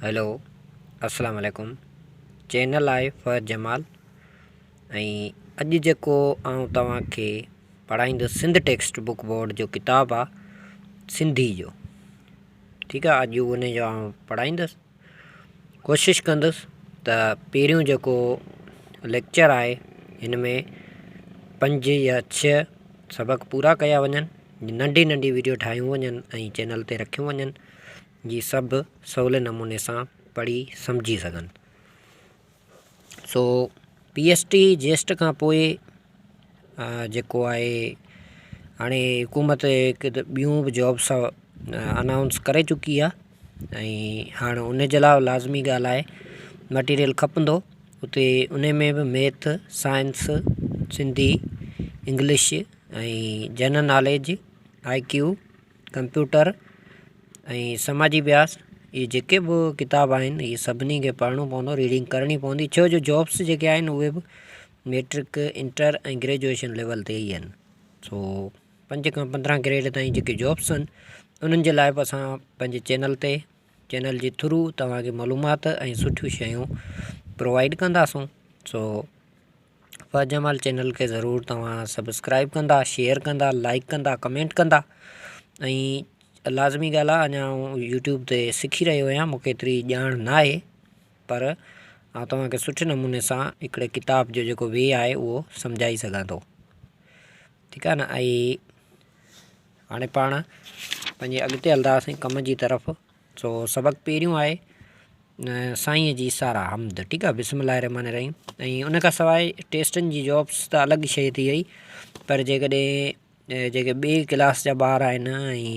Hello السلام عليڪم channel آهي فهد جمال ۽ اڄ جيڪو آئون توهان کي پڙهائيندس سنڌ ٽيڪسٽ بڪ بورڊ جو ڪتاب آ سنڌي جو ٺيڪ آ اڄ ان جو آئون پڙهائيندس ڪوشش ڪندس ته پهريون جيڪو ليڪچر آهي هن ۾ پنج يا ڇهه سبق پورا ڪيا وڃن ننڍي ننڍي ويڊيو ٺاهيون وڃن ۽ چينل تي رکيون وڃن جي سڀ سولي نموني سان پڙهي سمجهي سگهن. سو پي ايس ٽي جيسٽ کان پوء جيڪو آهي هاڻي حڪومت هڪ ته ٻيون به جابس انائونس ڪري چڪي آهي ۽ هاڻي ان جي لاء لازمي ڳالهه آهي مٽيريل کپندو اتي ان ۾ به math science Sindhi English ۽ general knowledge I Q computer ۽ سماجي اڀياس اهي جيڪي به ڪتاب آهن اهي سڀني کي پڙهڻو پوندو ريڊنگ ڪرڻي پوندي ڇو جو جابس جيڪي آهن اهي به ميٽرڪ انٽر ۽ گريجوئيشن ليول تي ئي آهن سو پنج کان 15 گريڊ تائين جيڪي جابس آهن انهن جي لاء به اسان پنهنجي چينل تي چينل جي ٿرو توهان کي معلومات ۽ سٺيون شيون پرووائڊ ڪنداسون سو فهد جمال چينل کي ضرور توهان سبسڪرائب ڪندا شيئر ڪندا لائڪ ڪندا ڪمينٽ ڪندا ۽ لازمي ڳالهه آهي اڃا آئون يوٽيوب تي سکي رهيو آهيان مونکي ايتري ڄاڻ نه آهي پر آئون توهان کي سٺي نموني سان هڪڙي ڪتاب جو جيڪو وي آهي اهو سمجهائي سگهان ٿو ٺيڪ آهي نه ۽ هاڻي پاڻ پنهنجي اڳتي هلنداسين ڪم جي طرف سو سبق پهريون آهي سائينء جي ساراهه، حمد، ٺيڪ آهي بسم الله الرحمٰن الرحيم ۽ ان کان سواء ٽيسٽن جي جابس ته الڳ شيء ٿي وئي پر جيڪڏهن جيڪي ٻئي ڪلاس جا ٻار آهن ۽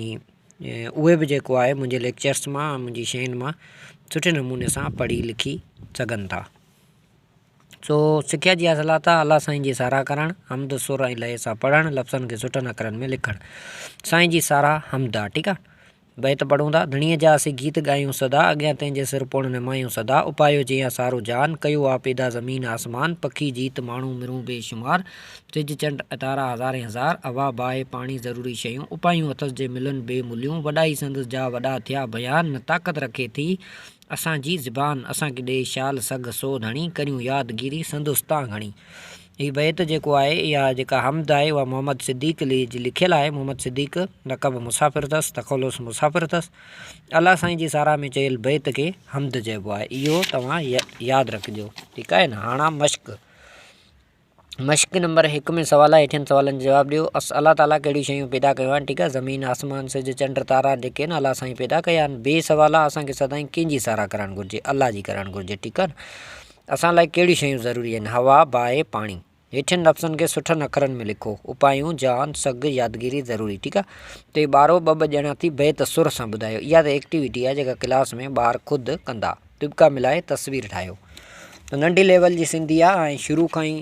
اهي به جيڪو آهي منهنجي ليڪچرس مان منهنجي شين مان سٺي نموني سان پڙهي لکي سگهن ٿا سو سکيا جي حاصلات آهي الله سائين جي ساراهه ڪرڻ حمد سر ۽ لئي سان پڙهڻ لفظن کي سٺن اکرن ۾ لکڻ سائين جي ساراهه حمد آهي ٺيڪ آهي بيت پڙهون ٿا، ڌڻيء جا اسين گيت ڳايون سدا، اڳيان تنهن جي سر پوڻ نمايون سدا، اپايو جيان سارو جهان، ڪيو آ پيدا زمين آسمان، پکي جيت ماڻهو مرون بي شمار، سج چنڊ ۽ تارا هزارين هزار، هوا باهه پاڻي ضروري شيون، اپايون اٿس جي ملن بي مليون، وڏائي سندس جا وڏا ٿيا بيان، نه طاقت رکي ٿي اسان جي زبان، اسان کي ڏي شال سگهه سو ڌڻي، ڪريون يادگيري سندس تان گهڻي. هي بيت جيڪو آهي اها جيڪا حمد آهي اها محمد صديق علي جي لکيل آهي. محمد صديق لقب مسافر اٿس، تخلص مسافر اٿس. الله سائين جي ساراهه ۾ چيل بيت کي حمد چئبو آهي. اهو توهان ياد رکجو. ٺيڪ آهي نه. هاڻ آ مشق. مشق نمبر 1 ۾ سوال آهي هيٺين سوالن جو جواب ڏيو. اس الله تعالي ڪهڙيون شيون پيدا ڪيون آهن؟ ٺيڪ آهي زمين، آسمان، سج، چنڊ، تارا جيڪي آهن الله سائين پيدا ڪيا آهن. بي سوال آهي اسان کي سدائين ڪنهن جي ساراهه ڪرڻ گهرجي؟ الله جي ڪرڻ گهرجي. ٺيڪ آهي نه. اسان لاء ڪهڙيون شيون ضروري آهن؟ هوا، باهه، پاڻي. هيٺين لفظن کي سٺن اکرن ۾ لکو. اپايون، جان، سگهه، يادگيري، ضروري. ٺيڪ آ. ته ٻارو ٻه ٻه ڄڻا ٿي بيت سر سان ٻڌايو. اها ته ايڪٽيوٽي آهي جيڪا ڪلاس ۾ ٻار خود ڪندا. ٽٻڪا ملائي تصوير ٺاهيو. ته ننڍي ليول جي سنڌي آ ۽ شروع کان ئي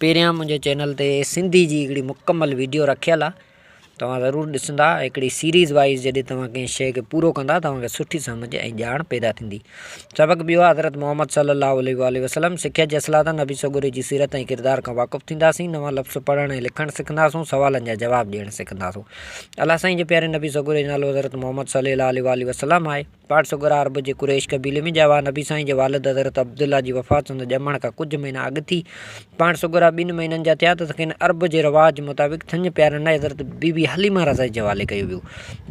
پهريان منهنجي چينل تي سنڌي جي هڪڙي مڪمل ويڊيو رکيل آ. توهان ضرور ڏسندا هڪڙي سيريز وائيز جڏهن توهان ڪنهن شيء کي پورو ڪندا توهان کي سٺي سمجھ ۽ ڄاڻ پيدا ٿيندي. سبق ٻيو آهي حضرت محمد صلي الله عليه واٰله وسلم سکيا جي اصلاح تان نبي سڳوري جي سيرت ۽ ڪردار کان واقف ٿينداسين نوان لفظ پڙهڻ ۽ لکڻ سکنداسون سوالن جا جواب ڏيڻ سکنداسون الله سائين جي پياري نبي سڳوري جو نالو حضرت محمد صلي الله عليه واٰله وسلم آهي. پاڻ سڳورا عرب جي قريش قبيلي ۾ ڄاوا. نبي سائين جي والد حضرت عبدالله جي وفات سندس ڄمڻ کان ڪجهه مهينا اڳ ٿي. پاڻ سڳورا ٻن مهينن جا ٿيا ته کين عرب جي رواج مطابق ٿڃ پيارڻ لاء حضرت بي بي حليمه رضه جي حوالي ڪيو ويو.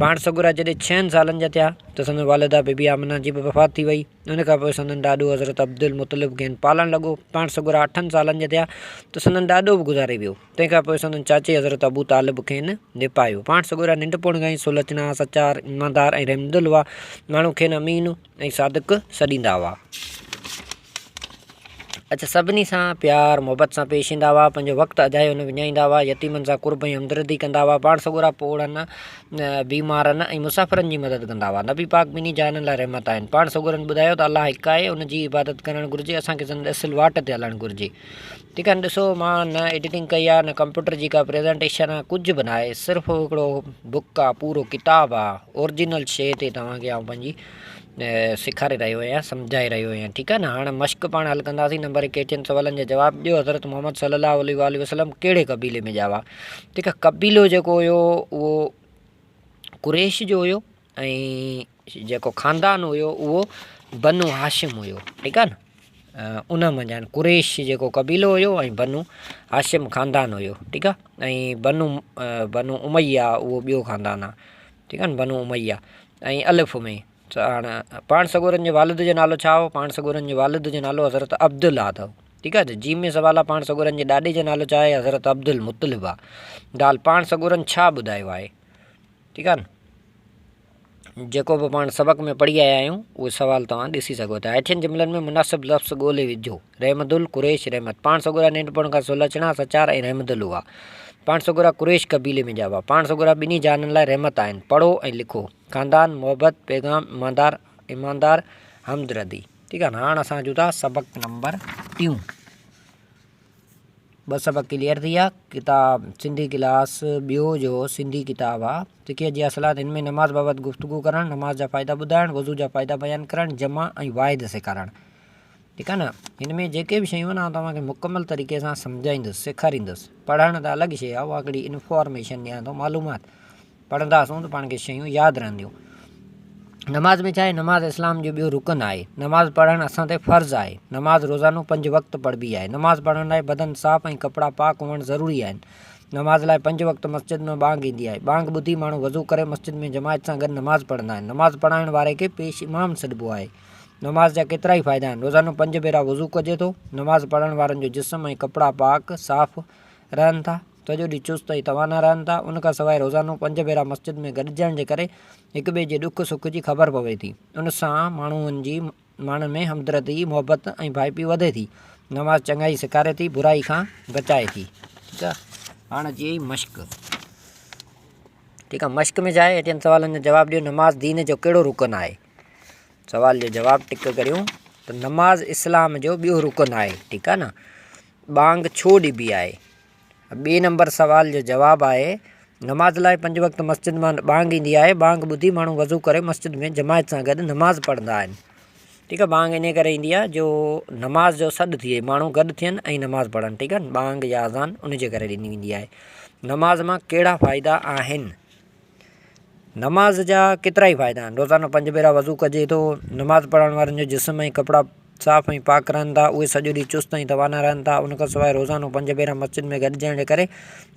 پاڻ سڳورا جڏهن ڇهن سالن جا ٿيا ته سندن والده بي بي آمنه جي به وفات ٿي وئي. ان کان پوء سندن ڏاڏو حضرت عبدالمطلب کين پالڻ لڳو. پاڻ سڳورا اٺن سالن جا ٿيا ته سندن ڏاڏو به گذاري ويو. تنهن کان پوء سندن چاچي حضرت ابو طالب کين نپايو. پاڻ سڳورا ننڍپڻ کان ئي سلچنا، سچار، ايماندار ۽ رحمدل هئا. ماڻهو کين امين ۽ صادق سڏيندا هئا. اچ سڀني سان پيار محبت سان پيش ايندا هئا. پنهنجو وقت اجايو نه وڃائيندا هئا. يتيمن سان قرب ۽ همدردي ڪندا هئا. پاڻ سڳورا پوڙهن، بيمارن ۽ مسافرن جي مدد ڪندا هئا. نبي پاڪ ٻنهي جهانن لاء رحمت آهن. پاڻ سڳورن ٻڌايو ته الله هڪ آهي، ان جي ئي عبادت ڪرڻ گهرجي. اسان کي سندس اصل واٽ تي هلڻ گهرجي. ٺيڪ آهي ڏسو مان نه ايڊيٽنگ ڪئي آهي نه ڪمپيوٽر جي ڪا پريزنٽيشن آهي ڪجهه به نه آهي صرف هڪڙو بڪ آهي پورو ڪتاب آهي اورجنل شي تي توهان کي آئون پنهنجي سيکاري رهيو آهيان سمجهائي رهيو آهيان ٺيڪ آهي نه هاڻي مشق پاڻ حل ڪنداسين نمبر هڪ هيٺين سوالن جا جواب ڏيو حضرت محمد صلي الله عليه وآله وسلم ڪهڙي قبيلي ۾ ڄاوا ٺيڪ آهي قبيلو جيڪو هيو اهو قريش جو هيو ۽ جيڪو خاندان هيو اهو بنو هاشم هيو ٺيڪ آ نه ان منجهان قريش جيڪو قبيلو هيو ۽ بنو هاشم خاندان هيو ٺيڪ آ ۽ بنو بنو اميه اهو ٻيو خاندان آ ٺيڪ آ نه بنو اميه ۽ الف ۾ هاڻ پاڻ سڳورن جي والد جو نالو ڇا هو پاڻ سڳورن جي والد جو نالو حضرت عبدالله اٿو ٺيڪ آ جيم ۾ سوال آ پاڻ سڳورن جي ڏاڏي جو نالو ڇا آهي حضرت عبدالمطلب آ دال پاڻ سڳورن ڇا ٻڌايو آهي ٺيڪ آ نه جيڪو به پاڻ سبق ۾ پڙهي آيا آهيون اهي سوال توهان ڏسي سگهو ٿا هيٺين جملن ۾ مناسب لفظ ڳولي وجهو رحمدل قريش رحمت پاڻ سڳورا ننڍپڻ کان سلڇڻا سچار ۽ رحمدل هئا پاڻ سڳورا قريش قبيلي ۾ ڄاوا پاڻ سڳورا ٻنهي جهانن لاء رحمت آهن پڙهو ۽ لکو خاندان محبت پيغام ايماندار ايماندار همدردي ٺيڪ آ نه هاڻ اسان اچون ٿا سبق نمبر ٽيون ٻه سبق ڪليئر ٿي ويا ڪتاب سنڌي ڪلاس ٻيو جو سنڌي ڪتاب آ فقه جي اصلاحات هن ۾ نماز بابت گفتگو ڪرڻ نماز جا فائدا ٻڌائڻ وضو جا فائدا بيان ڪرڻ جمع ۽ واحد سيکارڻ ٺيڪ آ نه هن ۾ جيڪي به شيون آهن توهان کي مڪمل طريقي سان سمجهائيندس سيکاريندس پڙهڻ ته الڳ شي آ اها هڪڙي انفارميشن ڏيان ٿو معلومات پڙهنداسون ته پاڻ کي شيون ياد رهنديون. نماز ۾ ڇا آهي؟ نماز اسلام جو ٻيو رڪن آهي. نماز پڙهڻ اسان تي فرض آهي. نماز روزانو پنج وقت پڙهبي آهي. نماز پڙهڻ لاء بدن صاف ۽ ڪپڙا پاڪ هئڻ ضروري آهن. نماز لاء پنج وقت مسجد ۾ ٻانگ ايندي آهي. ٻانگ ٻڌي ماڻهو وضو ڪري مسجد ۾ جماعت سان گڏ نماز پڙهندا آهن. نماز پڙهائڻ واري کي پيش امام سڏبو آهي. نماز جا ڪيترائي فائدا آهن. روزانو پنج ڀيرا وضو ڪجي ٿو. نماز پڙهڻ وارن جو جسم ۽ ڪپڙا پاڪ، صاف، رهن ٿا. سڄو ڏينهن چست ۽ توانا رهن ٿا. ان کان سواء روزانو پنج ڀيرا مسجد ۾ گڏجڻ جي ڪري هڪ ٻئي جي ڏک سک جي خبر پوي ٿي. ان سان ماڻهن جي ماڻهن ۾ همدردي، محبت ۽ ڀائپي وڌي ٿي. نماز چڱائي سيکاري ٿي، برائي کان بچائي ٿي. ٺيڪ آ هاڻ اچي وئي مشق. ٺيڪ آ مشق ۾ ڇا آهي هيٺين سوالن جو جواب ڏيو نماز دين جو ڪهڙو رڪن آهي؟ سوال جو جواب ٽڪ ڪريون ته نماز اسلام جو ٻيو رڪن آهي. ٺيڪ آ نه ٻانگ ڇو ڏبي آهي؟ ٻئي نمبر سوال جو جواب آهي، نماز لاء پنج وقت مسجد مان ٻانگ ايندي آهي، ٻانگ ٻڌي ماڻهو وضو ڪري مسجد ۾ جماعت سان گڏ نماز پڙهندا آهن. ٺيڪ آهي ٻانگ انهي ڪري ايندي آهي جو نماز جو سڏ ٿئي ماڻهو گڏ ٿين ۽ نماز پڙهن ٺيڪ آهي ٻانگ يا اذان ان جي ڪري ڏني ويندي آهي. نماز مان ڪهڙا فائدا آهن؟ نماز جا ڪيترائي فائدا آهن روزانو پنج ڀيرا وضو ڪجي ٿو نماز پڙهڻ وارن جو جسم ۽ ڪپڙا صاف ۽ پاڪ رهن ٿا اهي سڄو ڏينهن چست ۽ توانا رهن ٿا ان کان سواء روزانو پنج ڀيرا مسجد ۾ گڏجڻ جي ڪري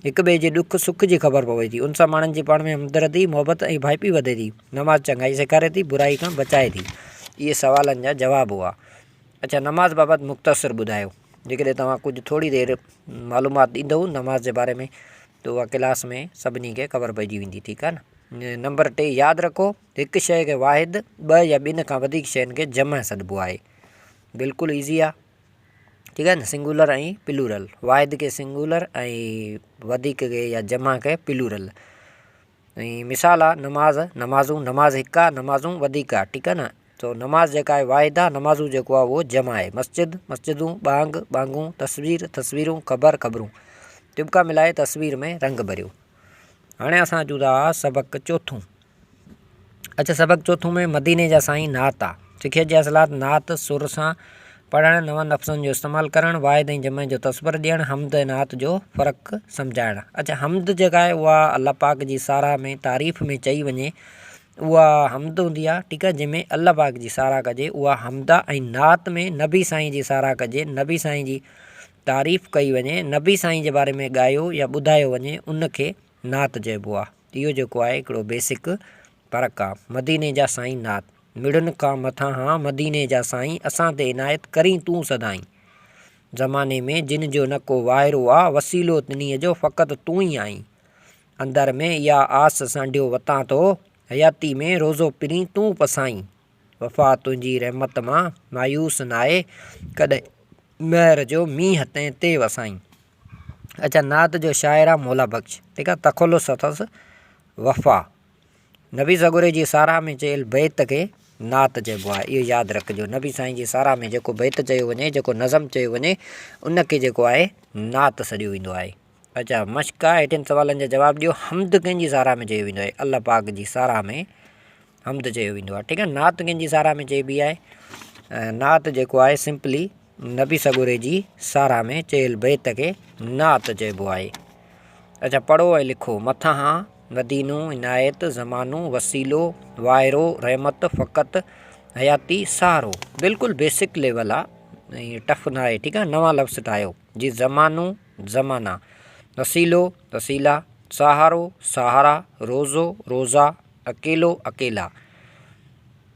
هڪ ٻئي جي ڏک سک جي خبر پوي ٿي ان سان ماڻهن جي پاڻ ۾ همدردي محبت ۽ ڀائپي وڌي ٿي نماز چڱائي سيکاري ٿي برائي کان بچائي ٿي اهي سوالن جا جواب هئا اڇا نماز بابت مختصر ٻڌايو جيڪڏهن توهان ڪجهه ٿوري دير معلومات ڏيندو نماز جي باري ۾ ته اها ڪلاس ۾ سڀني کي خبر پئجي ويندي ٺيڪ آهي نه نمبر 3 ياد رکو هڪ شيء کي واحد ٻه يا ٻن کان وڌيڪ شين کي جمع سڏبو آهي بلڪل ايزي آهي ٺيڪ آهي نه سنگولر ۽ پلورل واحد کي سنگولر ۽ وڌيڪ کي يا جمع کي پلورل ۽ مثال آ نماز نمازون نماز هڪ آ نمازون وڌيڪ آ ٺيڪ آ نه سو نماز جيڪا آهي واحد آ نمازون جيڪو آ اهو جمع آهي مسجد مسجدون ٻانگ ٻانگون تصوير تصويرون خبر خبرون ٽٻڪا ملائي تصوير ۾ رنگ ڀريو هاڻي اسان اچون ٿا سبق چوٿون اچھا سبق چوٿون ۾ مديني جا سائين نعت آ سکيت جي اصلاحات نعت سر سان پڙهڻ، نون لفظن جو استعمال ڪرڻ، واحد ۽ جمع جو تصور ڏيڻ، حمد ۽ نعت جو فرق سمجهائڻ. اڇا حمد جيڪا آهي اها الله پاڪ جي ساراهه ۾ تعريف ۾ چئي وڃي اها حمد هوندي آهي ٺيڪ آهي جنهن ۾ الله پاڪ جي ساراهه ڪجي اها حمد آهي ۽ نعت ۾ نبي سائين جي ساراهه ڪجي نبي سائين جي تعريف ڪئي وڃي نبي سائين جي باري ۾ ڳايو يا ٻڌايو وڃي ان کي نعت چئبو آهي اهو جيڪو آهي هڪڙو بيسڪ فرق آ مديني جا سائين نعت. مڙن کان مٿانهان مديني جا سائين اسان تي عنايت ڪرين تون سدائين. زماني ۾ جن جو نه ڪو واهرو آ وسيلو تنهي جو فقط تون ئي آهين. اندر ۾ اها آس سانڍيو وتان ٿو حياتي ۾ روزو پرين تون پسائين. وفا تنهنجي رحمت مان مايوس ناهي ڪڏهن مهر جو مينهن تنهن تي وسائين. اڇا نعت جو شاعر آ مولا بخش ٺيڪ آ تخلص اٿس وفا. نبي سڳوري جي ساراهه ۾ چيل بيت کي نعت چئبو آهي اهو ياد رکجو نبي سائين جي ساراهه ۾ جيڪو بيت چيو وڃي جيڪو نظم چيو وڃي ان کي جيڪو آهي نعت سڏيو ويندو آهي اچا مشق آهي هيٺين سوالن جا جواب ڏيو حمد ڪنهن جي ساراهه ۾ چيو ويندو آهي الله پاڪ جي ساراهه ۾ حمد چيو ويندو آهي ٺيڪ آهي نعت ڪنهن جي ساراهه ۾ چئبي آهي نعت جيڪو آهي سمپلي نبي سڳوري جي ساراهه ۾ چيل بيت کي نعت چئبو آهي. اڇا پڙهو ۽ لکو مٿانهان مدينو، عنايت، زمانو، وسيلو، واهرو، رحمت، فقط، حياتي، سهارو. بلڪل بيسڪ ليول آ ۽ ٽف نه آهي ٺيڪ آ نوان لفظ ٺاهيو جي زمانو، زمانا، وسيلو، وسيلا، سهارو، سهارا، روزو، روزا، اڪيلو، اڪيلا.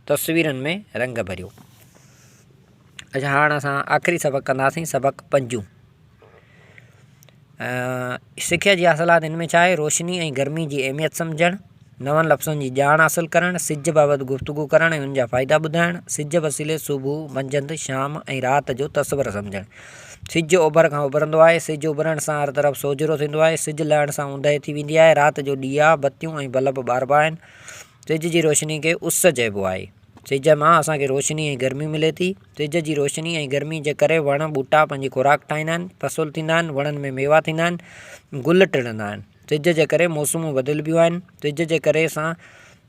تصويرن ۾ رنگ ڀريو. اچا هاڻ اسان آخري سبق ڪنداسين سبق پنجون. سکيا جي حاصلات هن ۾ ڇا آهي؟ روشني ۽ گرمي جي اهميت سمجهڻ، نون لفظن جي ڄاڻ حاصل ڪرڻ، سج بابت گفتگو ڪرڻ ۽ ان جا فائدا ٻڌائڻ، سج وسيلي صبح، منجهند، شام ۽ رات جو تصور سمجهڻ. سج اوڀر کان اڀرندو آهي، سج اڀرڻ سان هر طرف سوجهرو ٿيندو آهي، سج لهڻ سان اونداهي ٿي ويندي آهي، رات جو ڏيئا، بتيون ۽ بلب ٻاربا آهن، سج جي روشني کي اس چئبو آهي. سج مان اسان کي روشني ۽ گرمي ملي ٿي. سج جي روشني ۽ گرمي جي ڪري وڻ ٻوٽا پنهنجي خوراڪ ٺاهيندا آهن، فصل ٿيندا آهن، وڻن ۾ ميوا ٿيندا آهن، گل ٽڙندا آهن. سج جي ڪري موسمون بدلبيون آهن. سج جي ڪري سان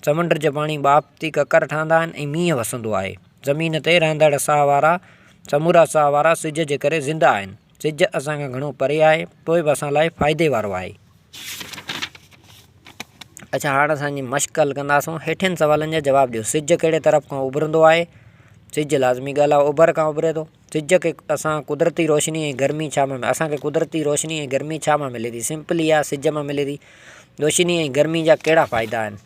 سمنڊ جو پاڻي ٻاڦ ٿي ڪڪر ٺهندا آهن ۽ مينهن وسندو آهي. زمين تي رهندڙ ساهه وارا سمورا ساهه وارا سج جي ڪري زنده آهن. سج اسان کان گهڻو پري آهي پوء به اسان لاء فائدي وارو آهي. اڇا هاڻ اسان جي مشق حل ڪنداسون هيٺين سوالن جا جواب ڏيو سج ڪهڙي طرف کان اڀرندو آهي سج لازمي ڳالهه آهي اوڀر کان اڀري ٿو سج کي اسان قدرتي روشني ۽ گرمي ڇا مان اسان کي قدرتي روشني ۽ گرمي ڇا مان ملي ٿي سمپلي آهي سج مان ملي ٿي روشني ۽ گرمي جا ڪهڙا فائدا آهن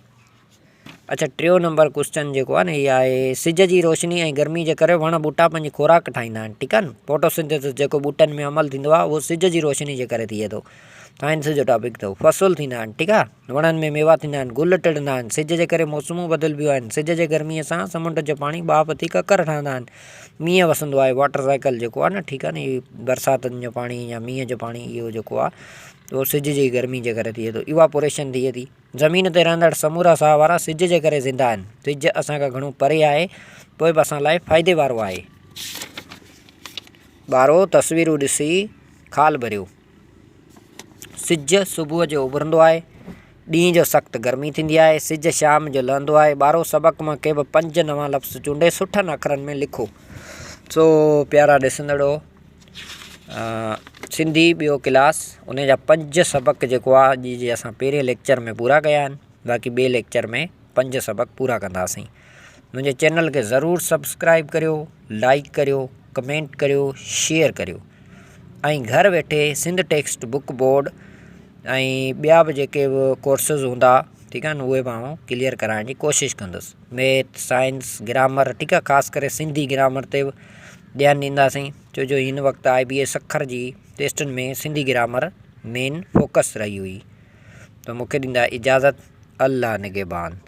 اڇا ٽيون نمبر ڪوسچن جيڪو آهي نه هي آهي سج جي روشني ۽ گرمي جي ڪري وڻ ٻوٽا پنهنجي خوراڪ ٺاهيندا آهن ٺيڪ آهي نه فوٽوسنٿيسس جيڪو ٻوٽن ۾ عمل ٿيندو آهي اهو سج جي روشني جي ڪري ٿئي ٿو سائنس جو ٽاپڪ اٿو فصل ٿيندا آهن ٺيڪ آهي وڻن ۾ ميوا ٿيندا آهن گل ٽڙندا آهن سج جي ڪري موسمون بدلبيون آهن سج جي گرمي سان سمنڊ جو پاڻي ٻاڦ ٿي ڪڪر ٺهندا آهن مينهن وسندو آهي واٽر سائيڪل جيڪو آهي نه ٺيڪ آهي نه هي برساتن جو پاڻي يا مينهن جو پاڻي اهو جيڪو آهي اهو سج جي گرمي جي ڪري ٿئي ٿو ايواپوريشن ٿئي ٿي زمين تي رهندڙ سمورا ساهه وارا سج جي ڪري زنده آهن. سج اسان کان گهڻو پري آهي، پوء به اسان لاء فائدي وارو آهي. ٻارو تصويرون ڏسي خال ڀريو. سج صبح جو اڀرندو آهي. ڏينهن جو سخت گرمي ٿيندي آهي. سج شام جو لهندو آهي. ٻارو سبق مان ڪي به پنج نوان لفظ چونڊي سٺن اکرن ۾ لکو. سو پيارا ڏسندڙو! سنڌي ٻيو ڪلاس ان جا پنج سبق جيڪو آ اڄ جي اسان پهرين ليڪچر ۾ پورا ڪيا آهن باقي ٻئي ليڪچر ۾ پنج سبق پورا ڪنداسين منهنجي چينل کي ضرور سبسڪرائب ڪريو لائڪ ڪريو ڪمينٽ ڪريو شيئر ڪريو ۽ گهر ويٺي سنڌ ٽيڪسٽ بڪ بورڊ ۽ ٻيا به جيڪي به ڪورسز هوندا ٺيڪ آهي نه اهي به آئون ڪليئر ڪرائڻ جي ڪوشش ڪندس ميٿ سائنس گرامر ٺيڪ آهي خاص ڪري سنڌي گرامر تي به ڌيان ڏينداسين ڇو جو هن وقت آء بي اي سکر جي ٽيسٽن ۾ سنڌي گرامر مين فوڪس رهي هئي ته مونکي ڏيندا اجازت الله نگهبان.